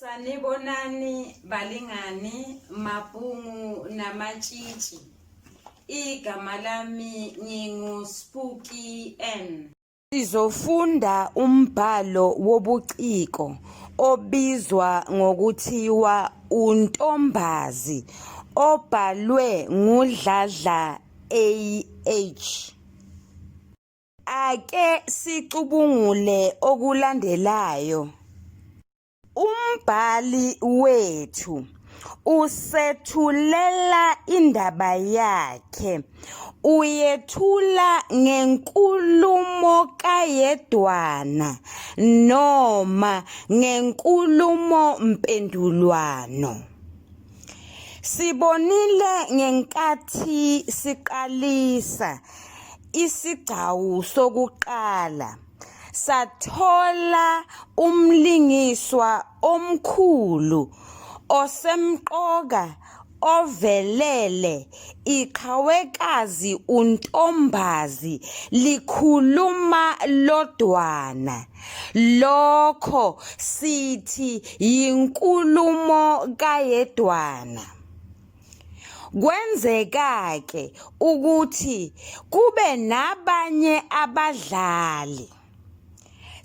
Sanibonani balingani mabhungu namatshitshi. Igama lami ngingu Spooky N. Sizofunda umbhalo wobuciko obizwa ngokuthiwa uNtombazi obhalwe nguDladla AH. Ake sicubungule okulandelayo. Umbhali wethu usethulela indaba yakhe. Uyethula ngenkulumo kayedwana noma ngenkulumo mpendulwano. Sibonile ngenkathi siqalisa isigcawu sokuqala sathola umlingiswa omkhulu osemqoka ovelele iqhawekazi uNtombazi likhuluma lodwana lokho sithi yinkulumo kayedwana Kwenzeka-ke ukuthi kube nabanye abadlali.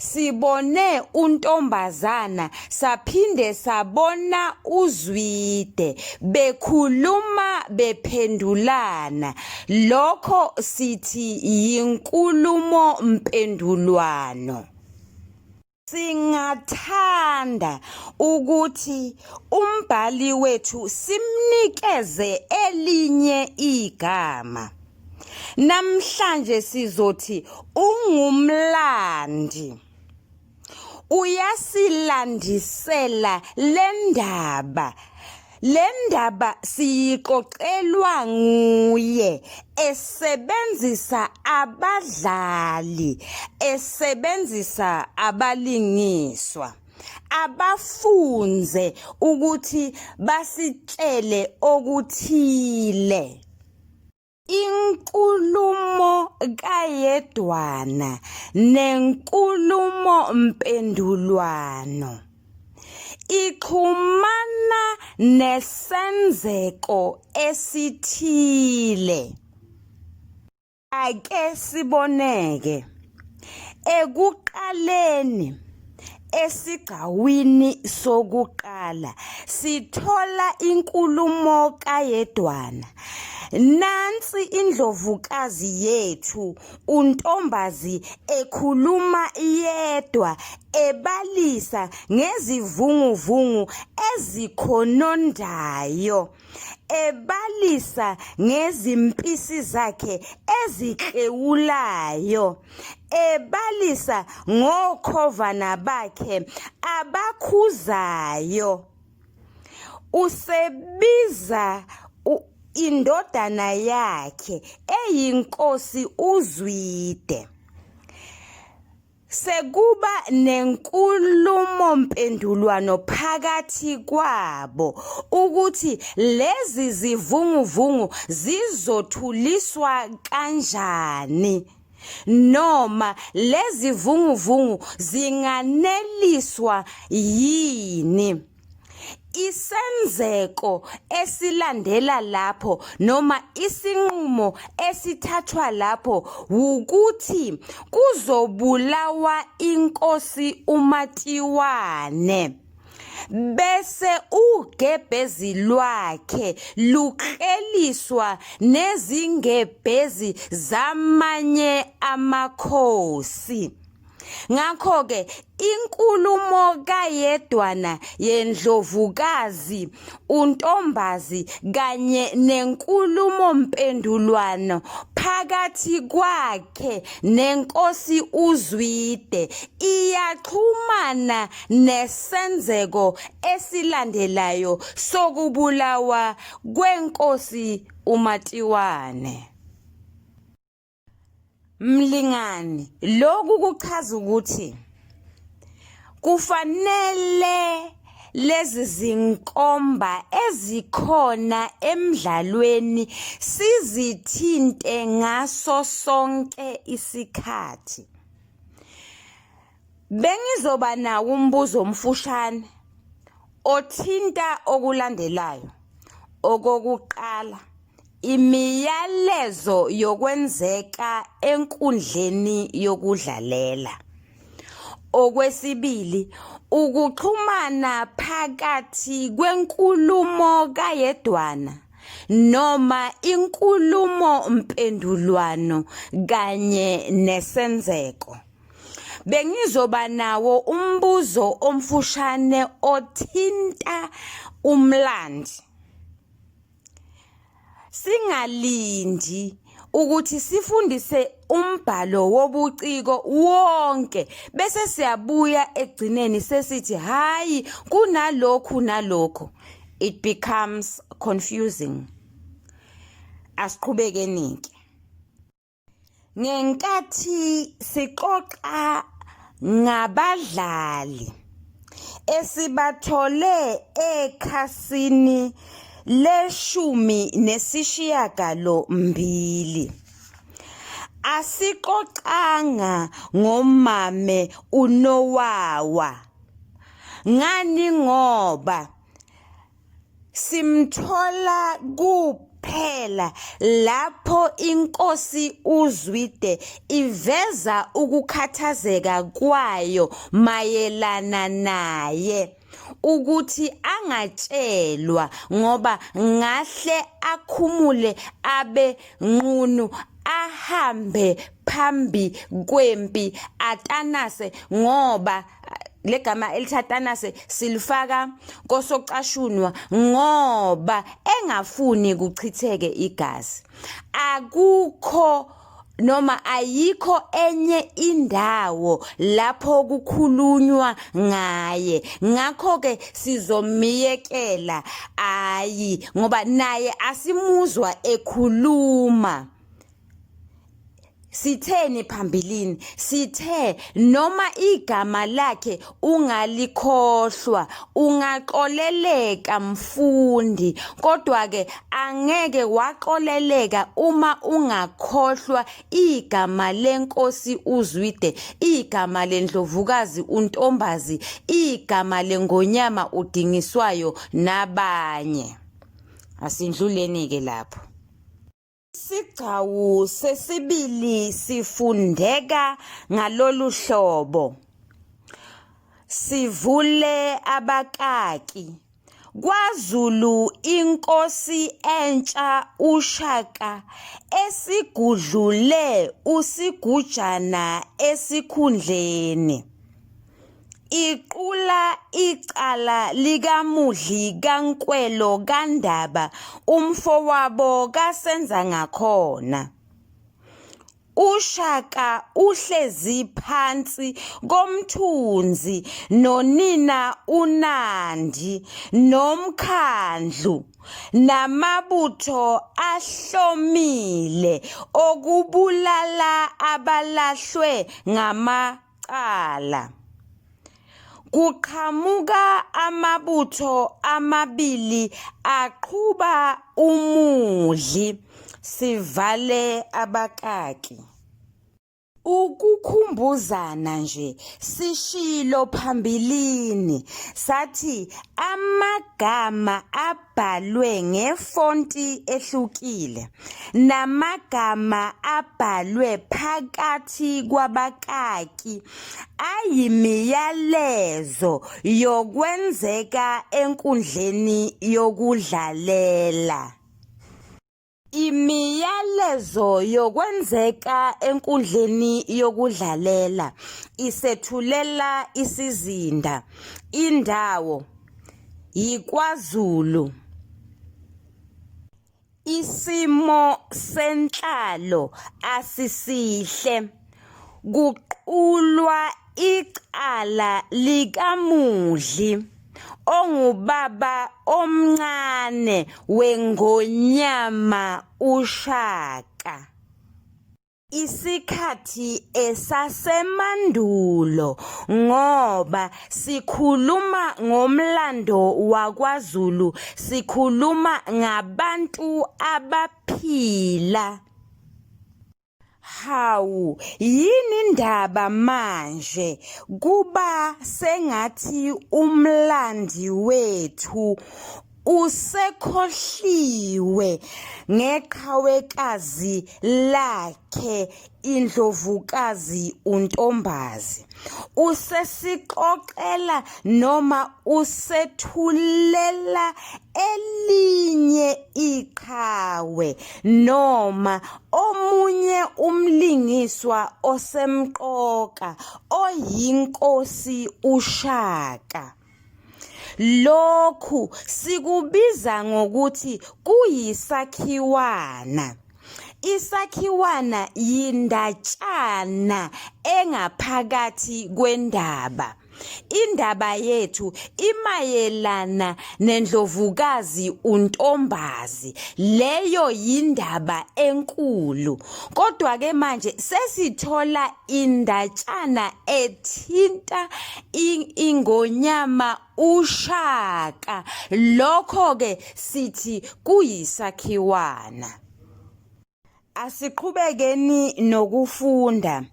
Sibone untombazana saphinde sabona uZwide bekhuluma bephendulana. Lokho sithi yinkulumo mpendulwano. Singathanda ukuthi umbhali wethu simnikeze elinye igama. Namhlanje sizothi ungumlandi. Uyasilandisela le ndaba. Le ndaba siyixoxelwa nguye esebenzisa abadlali, esebenzisa abalingiswa abafunze ukuthi basitshele okuthile. Inkulumo kayedwana nenkulumo-mpendulwano ixhumana nesenzeko esithile. Ake siboneke ekuqaleni esigcawini sokuqala sithola inkulumo kayedwana. Nansi indlovukazi yethu uNtombazi ekhuluma yedwa ebalisa ngezivunguvungu ezikhonondayo. Ebalisa ngezimpisi zakhe eziklewulayo, ebalisa ngokhovana bakhe abakhuzayo. Usebiza indodana yakhe eyinkosi uZwide. Sekuba nenkulumo-mpendulwano phakathi kwabo ukuthi lezi zivunguvungu zizothuliswa kanjani noma lezi vunguvungu zinganeliswa yini. Isenzeko esilandela lapho noma isinqumo esithathwa lapho wukuthi kuzobulawa inkosi uMatiwane bese ugebhezi lwakhe lukleliswa nezingebhezi zamanye amakhosi. Ngakho-ke inkulumo kayedwana yendlovukazi uNtombazi kanye nenkulumo-mpendulwano phakathi kwakhe nenkosi uZwide iyaxhumana nesenzeko esilandelayo sokubulawa kwenkosi uMatiwane. Mlingani, lokhu kuchaza ukuthi kufanele lezi zinkomba ezikhona emdlalweni sizithinte ngaso sonke isikhathi. Bengizoba nawo umbuzo omfushane. othinta okulandelayo. Okokuqala, imiyalezo yokwenzeka enkundleni yokudlalela. Okwesibili, ukuxhumana phakathi kwenkulumo kayedwana noma inkulumo mpendulwano kanye nesenzeko. Bengizoba nawo umbuzo omfushane othinta umlandi. Singalindi ukuthi sifundise umbhalo wobuciko wonke bese siyabuya ekugcineni sesithi hayi kunalokhu nalokhu it becomes confusing asiqhubekeni-ke Ngenkathi sixoxa ngabadlali esibathole ekhasini leshumi nesishiyagalombili, asixoxanga ngomame uNowawa. Ngani ngoba Simthola kuphela lapho inkosi uZwide iveza ukukhathazeka kwayo mayelana naye ukuthi angatshelwa ngoba ngahle akhumule abe nqunu ahambe phambi kwempi atanase ngoba legama elithi atanase silifaka kosocashunwa ngoba engafuni kuchitheke igazi akukho noma ayikho enye indawo lapho kukhulunywa ngaye ngakho ke sizomiyekela ayi ngoba naye asimuzwa ekhuluma Sitheni phambilini? Sithe noma igama lakhe ungalikhohlwa, ungaxoleleka mfundi, kodwa-ke angeke waxoleleka uma ungakhohlwa igama lenkosi uZwide, igama lendlovukazi uNtombazi, igama lengonyama uDingiswayo nabanye. Asindluleni-ke lapho. Isigcawu sesibili sifundeka ngalolu hlobo. Sivule abakaki. KwaZulu inkosi entsha uShaka esigudlule uSigujana esikhundleni. Iqula icala likaMudli kaNkwelo kaNdaba umfowabo kaSenzangakhona. UShaka uhlezi phansi komthunzi nonina uNandi nomkhandlu namabutho ahlomile okubulala abalahlwe ngama cala. Kuqhamuka amabutho amabili aqhuba umudli sivale abakaki. Ukukhumbuzana nje sishilo phambilini sathi amagama abhalwe ngefonti ehlukile namagama abhalwe phakathi kwabakaki ayimiyalezo yokwenzeka enkundleni yokudlalela. Imiyalezo yokwenzeka enkundleni yokudlalela isethulela isizinda, indawo, yiKwaZulu. Isimo senhlalo asisihle, kuqulwa icala likaMudli ongubaba omncane weNgonyama uShaka. Isikhathi esasemandulo ngoba sikhuluma ngomlando wakwaZulu sikhuluma ngabantu abaphila. Hawu, yini indaba manje kuba sengathi umlandi wethu usekhohliwe ngeqhawekazi lakhe indlovukazi uNtombazi. Usesixoxela noma usethulela elinye iqhawe noma omunye umlingiswa osemqoka oyinkosi uShaka. Lokhu sikubiza ngokuthi kuyisakhiwana. Isakhiwana yindatshana engaphakathi kwendaba. Indaba yethu imayelana nendlovukazi uNtombazi. Leyo yindaba enkulu. Kodwa-ke manje sesithola indatshana ethinta ingonyama uShaka. Lokho-ke sithi kuyisakhiwana. Asiqhubekeni nokufunda.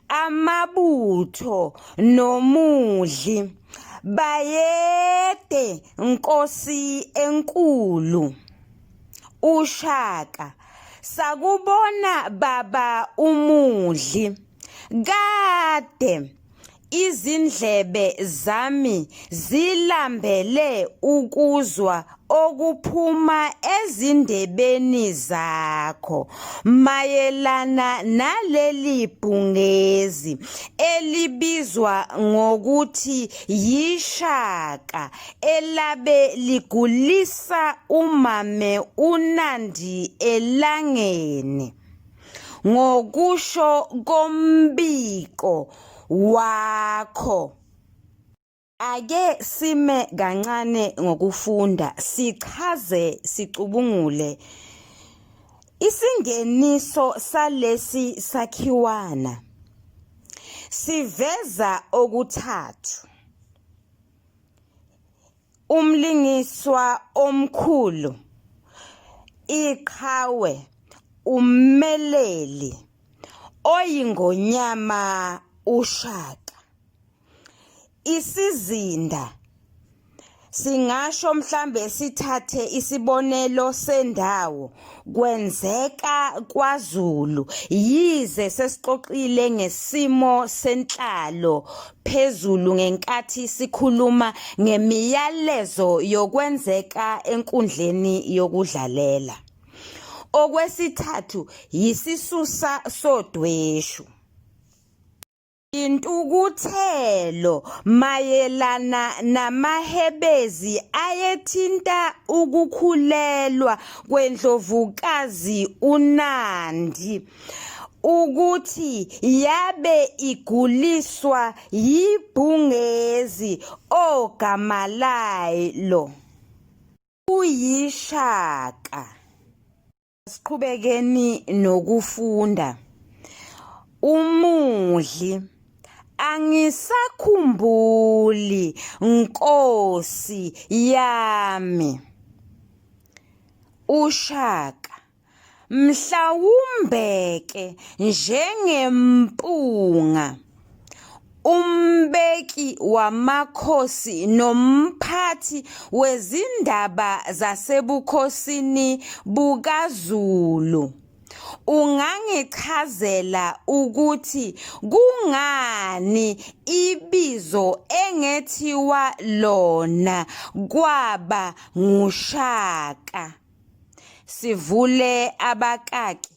Amabutho nomudli. Bayede Nkosi enkulu. UShaka. Sakubona baba umudli. Kade Izindlebe zami zilambele ukuzwa okuphuma ezindebeni zakho mayelana naleli bhungezi elibizwa ngokuthi yishaka elabe ligulisa umame uNandi elangeni. Ngokusho kombiko wakho. Ake sime kancane ngokufunda sichaze sicubungule isingeniso salesi sakhiwana. Siveza okuthathu. Umlingiswa omkhulu, iqhawe, ummeleli oyingonyama uShaka. Isizinda singasho mhlambe sithathe isibonelo sendawo kwenzeka kwaZulu yize sesixoxile ngesimo senhlalo phezulu ngenkathi sikhuluma ngemiyalezo yokwenzeka enkundleni yokudlalela. Okwesithathu yisisusa sodweshu. Intukuthelo mayelana namahebezi ayethinta ukukhulelwa kweNdlovukazi uNandi ukuthi yabe iguliswa yibhungezi ogama layo kuyishaka. Siqhubekeni nokufunda. Umudli angisakhumbuli nkosi yami. UShaka mhlawumbe-ke njengempunga umbeki wamakhosi nomphathi wezindaba zasebukhosini bukaZulu. Ungangichazela ukuthi kungani ibizo engethiwa lona kwaba nguShaka? Sivule abakaki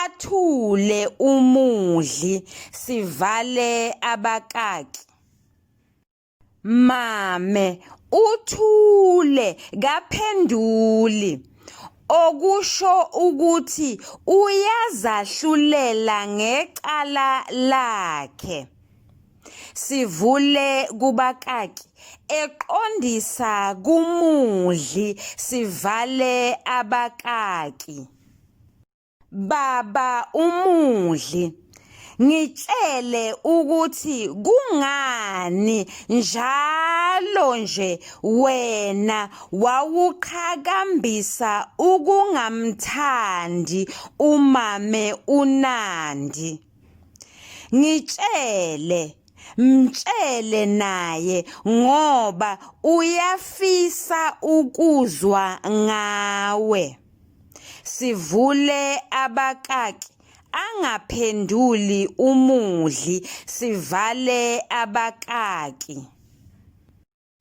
Athule umudli sivale abakaki. Mame uthule kaphenduli okusho ukuthi uyazahlulela ngecala lakhe. Sivule kubakaki eqondisa kumudli sivale abakaki. Baba uMudli, Ngitshele ukuthi kungani njalo nje wena wawuqhakambisa ukungamthandi umame uNandi. Ngitshele, mtshele naye ngoba uyafisa ukuzwa ngawe. Sivule abakaki angaphenduli umudli sivale abakaki.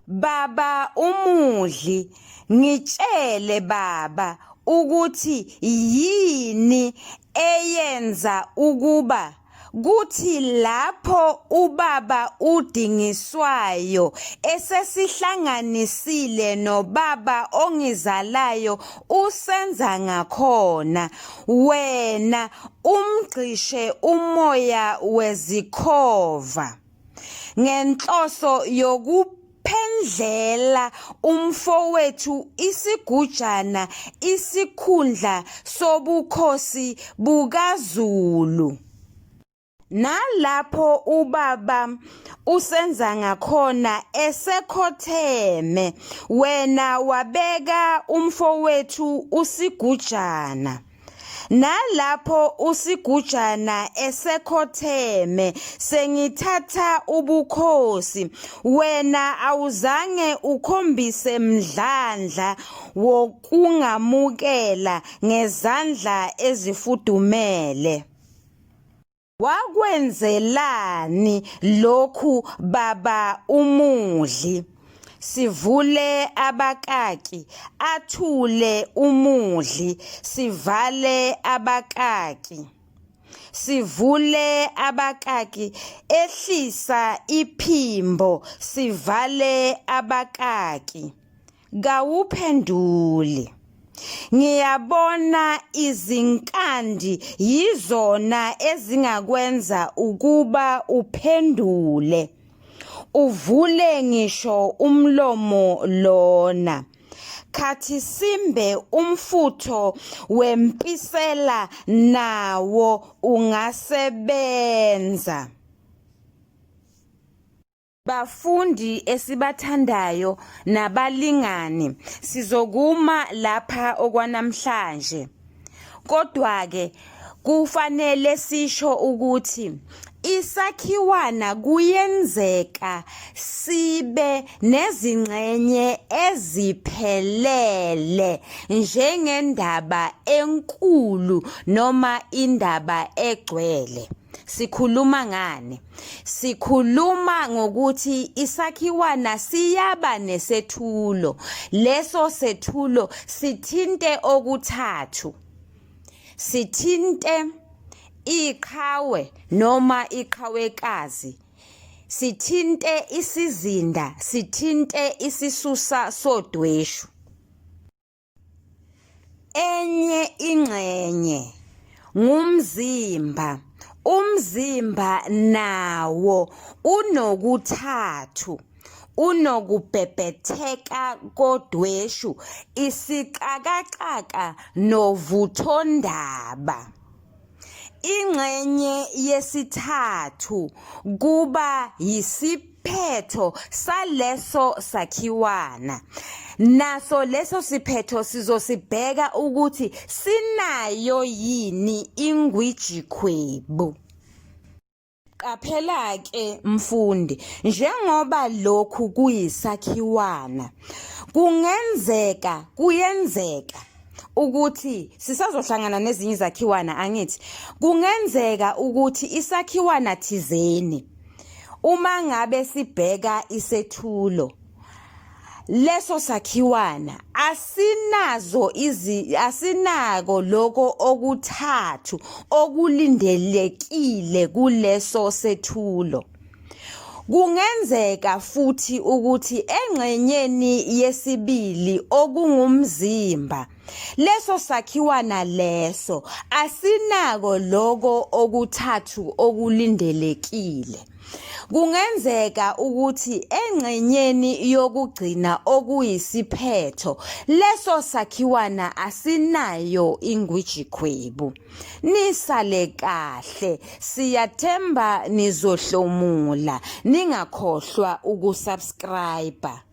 Baba umudli ngitshele baba ukuthi yini eyenza ukuba kuthi lapho ubaba uDingiswayo esesihlanganisile nobaba ongizalayo uSenzangakhona wena umgxishe umoya wezikhova ngenhloso yokuphendlela umfowethu isigujana isikhundla sobukhosi bukaZulu. Nalapho ubaba uSenzangakhona esekhotheme wena wabeka umfowethu uSigujana. Nalapho uSigujana esekhotheme sengithatha ubukhosi wena awuzange ukhombise mdlandla wokungamukela ngezandla ezifudumele. Wakwenzelani lokhu baba umudli? Sivule abakaki, athule umudli, sivale abakaki. Sivule abakaki, ehlisa iphimbo, sivale abakaki. Kawuphenduli. Ngiyabona izinkandi yizona ezingakwenza ukuba uphendule. Uvule ngisho umlomo lona. Khathi simbe umfutho wempisela nawo ungasebenza. Bafundi esibathandayo nabalingani, sizokuma lapha okwanamhlanje. Kodwa-ke kufanele sisho ukuthi isakhiwana kuyenzeka sibe nezingxenye eziphelele njengendaba enkulu noma indaba egcwele. Sikhuluma ngani? Sikhuluma ngokuthi isakhiwana siyaba nesethulo. Leso sethulo sithinte okuthathu. Sithinte iqhawe noma iqhawekazi. Sithinte isizinda, sithinte isisusa sodweshu. Enye ingxenye ngumzimba. Umzimba nawo unokuthathu, unokubhebhetheka kodweshu, isixakaxaka novuthondaba. Ingxenye yesithathu kuba yisiphetho saleso sakhiwana. Naso leso siphetho sizosibheka ukuthi sinayo yini ingwijikhwebu. Qaphela-ke mfundi, njengoba lokhu kuyisakhiwana, kungenzeka, kuyenzeka ukuthi sisazohlangana nezinye izakhiwana angithi kungenzeka ukuthi isakhiwana thizeni uma ngabe sibheka isethulo leso sakhiwana asinazo izi asinako lokho okuthathu okulindelekile kuleso sethulo Kungenzeka futhi ukuthi engxenyeni yesibili okungumzimba leso sakhiwana leso asinako lokho okuthathu okulindelekile. Kungenzeka ukuthi engxenyeni yokugcina okuyisiphetho leso sakhiwana asinayo ingwijikhwebu. Nisale kahle, siyathemba nizohlomula, ningakhohlwa ukusubscribe.